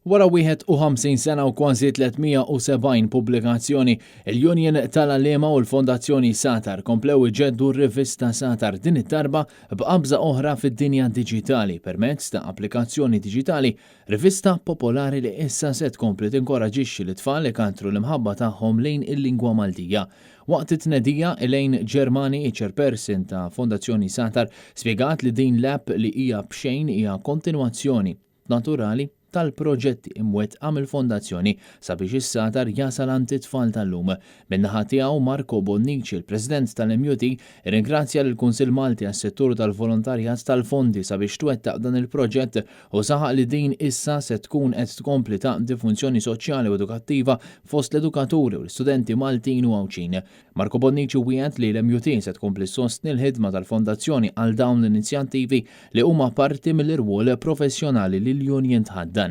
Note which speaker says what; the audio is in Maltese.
Speaker 1: Wara 51 sena u kważi 370 pubblikazzjoni, il-Union tal-Għalliema u l-Fondazzjoni Sagħtar komplew iġeddu r-rivista Sagħtar din id-darba b'qabża oħra fid-dinja diġitali permezz ta' applikazzjoni diġitali, rivista popolari li issa se tkompli tinkoraġixxi lit-tfal ikattru l-imħabba tagħhom lejn il-lingwa Maltija. Waqt it-tnedija, Elaine Germani, iċ-Chairperson ta' Fondazzjoni Sagħtar, spjegat li din l-app li hija b'xejn hija kontinwazzjoni naturali tal-proġetti imwettqa mill-Fondazzjoni sabiex is-Sagħtar jasal għand it-tfal tal-lum. Min-naħa tiegħu, Marco Bonnici, il-President tal-MUT, irringrazzja lill-Kunsill Malti għas-Settur tal-Volontarjat tal-fondi sabiex twettaq dan il-proġett u saħaq li din issa se tkun qed tkompli taqdi funzjoni soċjali u edukattiva fost l-edukaturi u l-istudenti Maltin u Għawdxin. Marco Bonnici wiegħed li l-MUT se tkompli ssostni l-ħidma tal-Fondazzjoni għal dawn l-inizjattivi li huma parti mill-irwol professjonali li l-union tħaddan.